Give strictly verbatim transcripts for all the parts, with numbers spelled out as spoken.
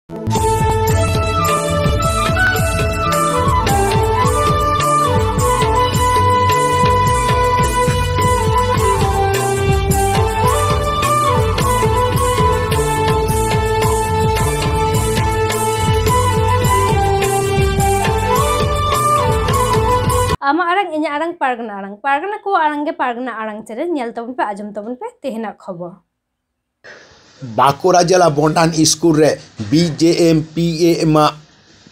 ᱟᱢᱟᱜ ᱟᱲᱟᱝ, ᱤᱧᱟᱹᱜ ᱟᱲᱟᱝ, ᱯᱟᱨᱜᱟᱱᱟ ᱟᱲᱟᱝ᱾ ᱯᱟᱨᱜᱟᱱᱟ ᱠᱚᱣᱟᱜ ᱟᱲᱟᱝ ᱜᱮ ᱯᱟᱨᱜᱟᱱᱟ ᱟᱲᱟᱝ ᱪᱮᱱᱮᱞ᱾ ᱧᱮᱞ ᱛᱟᱵᱚᱱ ᱯᱮ, ᱟᱸᱡᱚᱢ ᱛᱟᱵᱚᱱ ᱯᱮ ᱛᱮᱦᱮᱧᱟᱜ ᱠᱷᱚᱵᱚᱨ᱾ ᱵᱟᱸᱠᱩᱲᱟ ᱡᱮᱞᱟ ᱵᱚᱱᱰᱟᱱ ᱥᱠᱩᱞ ᱨᱮ B J M P A ᱮᱢ ᱟᱜ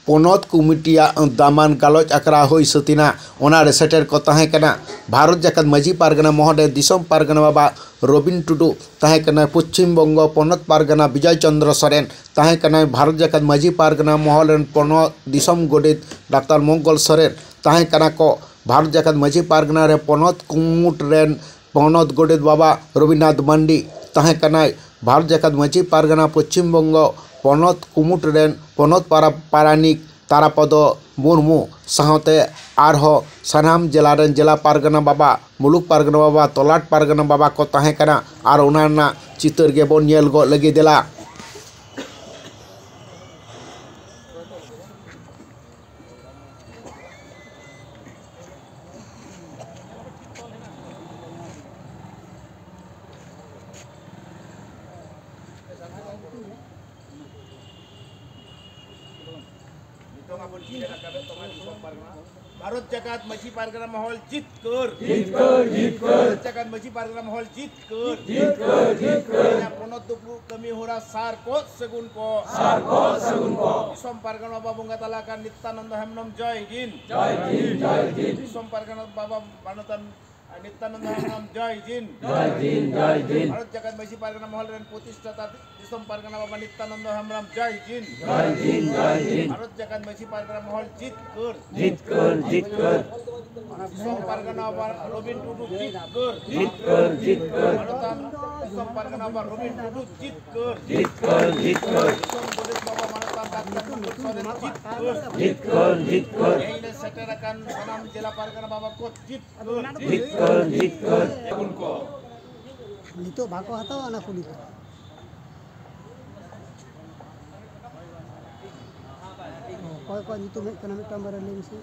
ᱯᱚᱱᱚᱛ ᱠᱚᱢᱤᱴᱤᱭᱟᱜ ᱫᱟᱢᱟᱱ ᱜᱟᱞᱚᱪ ᱟᱠᱷᱲᱟ ᱦᱩᱭ ᱥᱟᱹᱛ ᱮᱱᱟ᱾ ᱚᱱᱟ ᱨᱮ ᱥᱮᱴᱮᱨ ᱠᱚ ᱛᱟᱦᱮᱸ ᱠᱟᱱᱟ ᱵᱷᱟᱨᱚᱛ ᱡᱟᱠᱟᱛ ᱢᱟᱹᱡᱷᱤ ᱯᱟᱨᱜᱟᱱᱟ ᱢᱚᱦᱚᱞ ᱨᱮᱱ ᱫᱤᱥᱚᱢ ᱯᱟᱨᱜᱟᱱᱟ ᱵᱟᱵᱟ ᱨᱚᱵᱤᱱ ᱴᱩᱰᱩ, ᱛᱟᱦᱮᱸ ᱠᱟᱱᱟᱭ ᱯᱚᱪᱷᱤᱢ ᱵᱚᱝᱜᱚ ᱯᱚᱱᱚᱛ ᱯᱟᱨᱜᱟᱱᱟ ᱵᱤᱡᱚᱭ ᱪᱚᱱᱫᱨᱚ ᱥᱚᱨᱮᱱ, ᱛᱟᱦᱮᱸ ᱠᱟᱱᱟᱭ ᱵᱷᱟᱨᱚᱛ ᱡᱟᱠᱟᱛ ᱢᱟᱹᱡᱷᱤ ᱯᱟᱨᱜᱟᱱᱟ ᱢᱚᱦᱚᱞ ᱨᱮᱱ ᱯᱚᱱᱚᱛ ᱫᱤᱥᱚᱢ ᱜᱚᱰᱮᱛ ᱰᱟᱠᱛᱟᱨ ᱢᱚᱝᱜᱚᱞ ᱥᱚᱨᱮᱱ, ᱛᱟᱦᱮᱸ ᱠᱟᱱᱟ ᱠᱚ ᱵᱷᱟᱨᱚᱛ ᱡᱟᱠᱟᱛ ᱢᱟᱹᱡᱷᱤ ᱯᱟᱨᱜᱟᱱᱟ ᱨᱮ ᱯᱚᱱᱚᱛ ᱠᱩᱢᱩᱴ ᱨᱮᱱ ᱯᱚᱱᱚᱛ ᱜᱚᱰᱮᱛ ᱵᱟᱵᱟ ᱨᱚᱵᱤᱱᱫᱨᱚᱱᱟᱛᱷ ᱢᱟᱱᱰᱤ, ᱛᱟᱦᱮᱸ ᱠᱟᱱᱟᱭ ᱵᱷᱟᱨᱚᱛ ᱡᱟᱠᱟᱛ ᱢᱟᱹᱡᱷᱤ ᱯᱟᱨᱜᱟᱱᱟ ᱯᱚᱪᱷᱤᱢ ᱵᱚᱝᱜᱚ ᱯᱚᱱᱚᱛ ᱠᱩᱢᱩᱴ ᱨᱮᱱ ᱯᱚᱱᱚᱛ ᱯᱟᱨᱟ-, ᱯᱟᱨᱟᱱᱤᱠ ᱛᱟᱨᱟᱯᱚᱫᱚ ᱢᱩᱨᱢᱩ, ᱥᱟᱶᱛᱮ ᱟᱨᱦᱚᱸ ᱥᱟᱱᱟᱢ ᱡᱮᱞᱟ ᱨᱮᱱ ᱡᱮᱞᱟ ᱯᱟᱨᱜᱟᱱᱟ ᱵᱟᱵᱟ, ᱢᱩᱞᱩᱠ ᱯᱟᱨᱜᱟᱱᱟ ᱵᱟᱵᱟ, ᱛᱚᱞᱟᱴ ᱯᱟᱨᱜᱟᱱᱟ ᱵᱟᱵᱟ ᱠᱚ ᱛᱟᱦᱮᱸ ᱠᱟᱱᱟ᱾ ᱟᱨ ᱚᱱᱟ ᱨᱮᱱᱟᱜ ᱪᱤᱛᱟᱹᱨ ᱜᱮᱵᱚᱱ ᱧᱮᱞ ᱜᱚᱫ ᱞᱟᱹᱜᱤᱫ᱾ ᱫᱮᱞᱟ᱾ ᱱᱤᱛᱚᱝ ᱟᱵᱚ ᱪᱮᱫ ᱞᱮᱠᱟ ᱠᱟᱛᱮ ᱛᱚᱢᱟ ᱫᱤᱥᱚᱢ ᱯᱟᱨᱜᱟᱱᱟ, ᱵᱷᱟᱨᱚᱛ ᱡᱟᱠᱟᱛ ᱢᱟᱹᱡᱷᱤ ᱯᱟᱨᱜᱟᱱᱟ ᱢᱚᱦᱚᱞ ᱡᱤᱛᱠᱟᱹᱨ᱾ ᱡᱤᱛᱠᱟᱹᱨ, ᱡᱤᱛᱠᱟᱹᱨ᱾ ᱵᱷᱟᱨᱚᱛ ᱡᱟᱠᱟᱛ ᱢᱟᱹᱡᱷᱤ ᱯᱟᱨᱜᱟᱱᱟ ᱢᱚᱦᱚᱞ ᱡᱤᱛᱠᱟᱹᱨ᱾ ᱡᱤᱛᱠᱟᱹᱨ, ᱡᱤᱛᱠᱟᱹᱨ᱾ ᱤᱧᱟᱹᱜ ᱯᱚᱱᱚᱛ ᱫᱩᱯᱲᱩᱵ ᱠᱟᱹᱢᱤ ᱦᱚᱨᱟ ᱥᱟᱨ ᱠᱚ ᱥᱟᱹᱜᱩᱱ ᱠᱚ᱾ ᱥᱟᱨ ᱠᱚ ᱥᱟᱹᱜᱩᱱ ᱠᱚ᱾ ᱫᱤᱥᱚᱢ ᱯᱟᱨᱜᱟᱱᱟ ᱵᱟᱵᱟ ᱵᱚᱸᱜᱟ ᱛᱟᱞᱟ ᱟᱠᱟᱱ ᱱᱤᱛᱭᱟᱱᱚᱱᱫᱚ ᱦᱮᱢᱵᱨᱚᱢ ᱡᱚᱭ ᱦᱤᱱᱫ᱾ ᱡᱚᱭ ᱦᱤᱱᱫ, ᱡᱚᱭ ᱦᱤᱱᱫ᱾ ᱫᱤᱥᱚᱢ ᱯᱟᱨᱜᱟᱱᱟ ᱵᱟᱵᱟ ᱢᱟᱱᱚᱛᱟᱱ ᱱᱤᱛᱭᱟᱱᱚᱱᱫᱚ ᱦᱮᱢᱵᱨᱚᱢ ᱡᱚᱭ ᱦᱤᱱᱫ᱾ ᱡᱚᱭ ᱦᱤᱱᱫ, ᱡᱚᱭ ᱦᱤᱱᱫ᱾ ᱵᱷᱟᱨᱚᱛ ᱡᱟᱠᱟᱛ ᱢᱟᱹᱡᱷᱤ ᱯᱟᱨᱜᱟᱱᱟ ᱢᱚᱦᱚᱞ ᱨᱮᱱ ᱯᱨᱚᱛᱤᱥᱴᱷᱟᱛᱟ ᱫᱤᱥᱚᱢ ᱯᱟᱨᱜᱟᱱᱟ ᱵᱟᱵᱟ ᱱᱤᱛᱭᱟᱱᱚᱱᱫᱚ ᱦᱮᱢᱵᱨᱚᱢ ᱡᱚᱭ ᱦᱤᱱᱫ᱾ ᱡᱚᱭ ᱦᱤᱱᱫ, ᱡᱚᱭ ᱦᱤᱱᱫ᱾ ᱵᱷᱟᱨᱚᱛ ᱡᱟᱠᱟᱛ ᱢᱟᱹᱡᱷᱤ ᱯᱟᱨᱜᱟᱱᱟ ᱢᱚᱦᱚᱞ ᱡᱤᱛᱠᱟᱹᱨ᱾ ᱡᱤᱛᱠᱟᱹᱨ, ᱡᱤᱛᱠᱟᱹᱨ᱾ ᱫᱤᱥᱚᱢ ᱯᱟᱨᱜᱟᱱᱟ ᱵᱟᱵᱟ ᱨᱚᱵᱤᱱ ᱴᱩᱰᱩ ᱡᱤᱛᱠᱟᱹᱨ᱾ ᱡᱤᱛᱠᱟᱹᱨ, ᱡᱤᱛᱠᱟᱹᱨ᱾ ᱢᱟᱱᱚᱛᱟᱱ ᱫᱤᱥᱚᱢ ᱯᱟᱨᱜᱟᱱᱟ ᱵᱟᱵᱟ ᱨᱚᱵᱤᱱ ᱴᱩᱰᱩ ᱡᱤᱛᱠᱟᱹᱨ᱾ ᱡᱤᱛᱠᱟᱹᱨ, ᱡᱤᱛᱠᱟᱹᱨ᱾ ᱫᱤᱥᱚᱢ ᱜᱚᱰᱮᱛ ᱵᱟᱵᱟ ᱢᱟᱱᱚᱛᱟᱱ ᱰᱟᱠᱛᱟᱨ ᱢᱚᱝᱜᱚᱞ ᱥᱚᱨᱮᱱ ᱡᱤᱛᱠᱟᱹᱨ᱾ ᱡᱤᱛᱠᱟᱹᱨ, ᱡᱤᱛᱠᱟᱹᱨ᱾ ᱛᱮᱦᱮᱧ ᱞᱮ ᱥᱮᱴᱮᱨ ᱟᱠᱟᱱ ᱥᱟᱱᱟᱢ ᱡᱮᱞᱟ ᱯᱟᱨᱜᱟᱱᱟ ᱵᱟᱵᱟ ᱠᱚ ᱡᱤᱛᱠᱟᱹᱨ᱾ ᱡᱤᱛᱠᱟᱹᱨ, ᱡᱤᱛᱠᱟᱹᱨ᱾ ᱱᱤᱛᱚᱜ ᱵᱟᱠᱚ ᱦᱟᱛᱟᱣᱟ, ᱚᱱᱟ ᱠᱩᱞᱤ ᱠᱚ᱾ ᱚᱠᱚᱭ ᱠᱚᱣᱟᱜ ᱧᱩᱛᱩᱢ ᱦᱮᱡ ᱠᱟᱱᱟ ᱢᱤᱫᱴᱟᱝ ᱵᱟᱨᱭᱟ ᱞᱟᱹᱭ ᱢᱮᱥᱮ᱾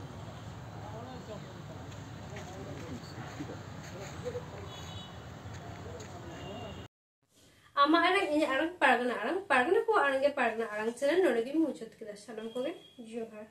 ᱟᱢᱟᱜ ᱟᱲᱟᱝ, ᱤᱧᱟᱹᱜ ᱟᱲᱟᱝ, ᱯᱟᱨᱜᱟᱱᱟ ᱟᱲᱟᱝ, ᱯᱟᱨᱜᱟᱱᱟ ᱠᱚᱣᱟᱜ ᱟᱲᱟᱝ ᱜᱮ ᱯᱟᱨᱜᱟᱱᱟ ᱟᱲᱟᱝ ᱪᱮᱱᱮᱞ ᱱᱚᱰᱮ ᱜᱤᱧ ᱢᱩᱪᱟᱹᱫ ᱠᱮᱫᱟ᱾ ᱥᱟᱱᱟᱢ ᱠᱚᱜᱮ ᱡᱚᱦᱟᱨ᱾